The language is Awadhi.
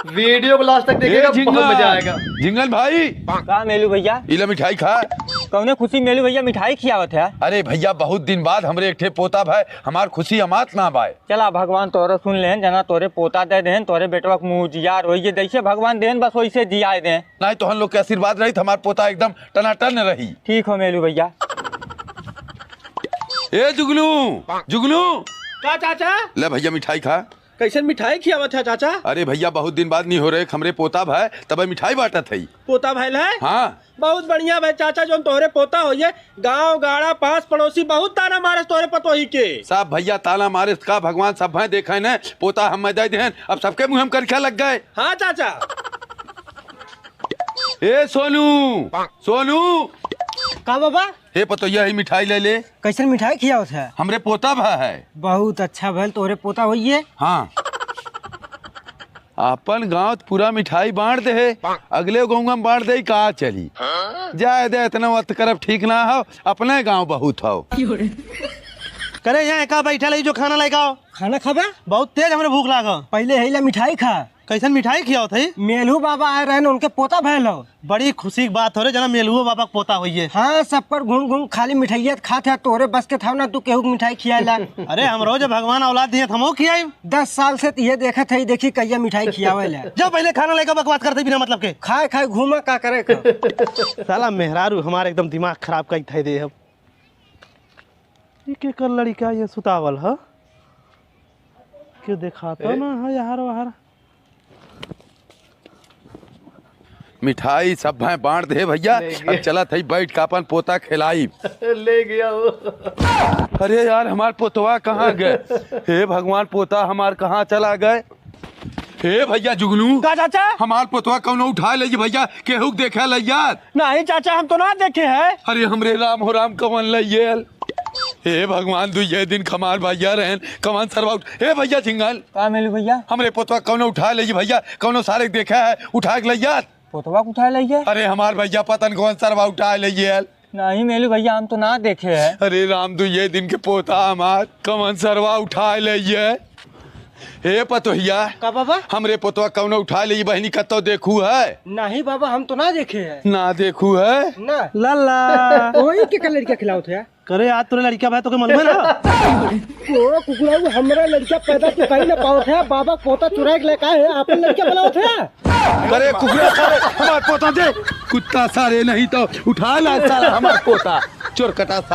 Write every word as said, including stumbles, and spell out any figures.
वीडियो को लास्ट तक ए, देखिएगा, बहुत झिंगल, मजा आएगा। झिंगल भाई, का मेलू भैया? इला मिठाई खा। कौने खुशी मेलू भैया मिठाई खियावत है? अरे भैया, बहुत दिन बाद हमरे एक ठे पोता भाई, हमार खुशी अमात ना बाय। चला भगवान तोरे सुन लेहन, जना तोरे पोता दे देहन, तोरे बेटवा के मुँह उजियार होइए, जैसे भगवान देहन बस वैसे जियाए देहन। नाहीं तोहन लोग के आशीर्वाद रहित, हमार पोता एकदम टनाटन रही। ठीक हो मेलू भैया। ए जुगनू, जुगनू। का चाचा? ले भैया मिठाई खा। कैसन मिठाई खियावत है चाचा? अरे भैया, बहुत दिन बाद निहोरे, हमरे पोता भाई, तबे मिठाई बांटत है। पोता भाई है? हाँ। बहुत बढ़िया भाई चाचा, जोन तोहरे पोता होइए, गाँव गाड़ा पास पड़ोसी बहुत ताना मारस तोहरे पतोही के। सब भैया ताना मारस का, भगवान सब भाई देखे न, पोता हम दे देहन, अब सबके मुँह हम करखा लग गए। हाँ चाचा। ए सोनू, सोनू। का बाबा? हे पतोहिया, ही मिठाई ले ले। कैसन मिठाई खियावत है? हमरे पोता भा है। बहुत अच्छा भल, तोहरे पोता होइए। हाँ। आपन गाँव त पूरा मिठाई बांट दे है, अगले गाँव में बांट दे, का चली? जाए दे, इतना वत करब ठीक ना हो, अपने गाँव बहुत हो। करे यहाँ का बैठल है जो खाना लेके आओ। खाना खाबे? बहुत तेज हमरे भूख लागा। पहले है ला मिठाई खा। कैसन मिठाई खियावत है? मेलहू बाबा आए रहन, उनके पोता भयल हो। बड़ी खुशी की बात हो रे, जना मेलहुओ बाबा के पोता होइए। हाँ, सब पर घूम घूम खाली मिठाइया खात है, तोरे बस के था ना तू केहू के मिठाई खियाला। अरे हमरो जब भगवान औलाद दिए त हमहू खियाई। दस साल से त ये देखत है, देखी कहिया मिठाई खियावे ला। जा पहले खाना लेकर बकवास करते बिना मतलब के। खाए खाए घूमा का करे का। साला मेहरारू हमारे एकदम दिमाग खराब कई थे दे अब। ई केकर लड़िका ये सुतावल ह? के देखाता ए? ना है यार वार। मिठाई सब भाई बांट दे भैया। ले गए। अब चलत है बैठ के अपन पोता खिलाई। ले गया वो। अरे यार, हमार पोतवा कहाँ गए? हे भगवान, पोता हमार कहाँ चला गए? हे भैया जुगनू, का चाचा? हमार पोतवा कौनो उठा ले भैया, केहू के देखे ले यार। नहीं चाचा, हम तो ना देखे हैं। अरे हमरे राम हो राम, कवन ले ये? हे भगवान, दुइये दिन खमार भैया रहन, कवन सरवा उठ-, हे भैया झिंगल। का मिल भैया? हमरे पोतवा कौनो उठा ले भैया, कौनो सारे के देखे है, उठा के ले यार। पोतवा के उठा ले गया? अरे हमार भैया पतन कौन सरवा उठा ले ये। नहीं मेलू भैया, हम तो ना देखे हैं। अरे राम, दुइये दिन के पोता हमार, कवन सरवा उठा ले ये। हे पतोहिया, का बाबा? हमरे पोतवा कौनो उठा ले बहिनी, कत्तो देखू है? नहीं बाबा, हम तो ना देखे हैं। ना देखू है? ना। लाला। वही के का लड़का खिलावत है? करे आज तोरे लड़का भाई तोके मालूम है ना? ओ कुकुरा, वो हमरा लड़का पैदा तो कहीं ना पावत है, बाबा पोता चुराए के लेके आए हैं, आपन लड़का बनावत है। अरे कुकुरा सारे, हमार पोता दे। कुत्ता सारे, नहीं तो उठा ला साला हमार पोता। चोर कटा सारे।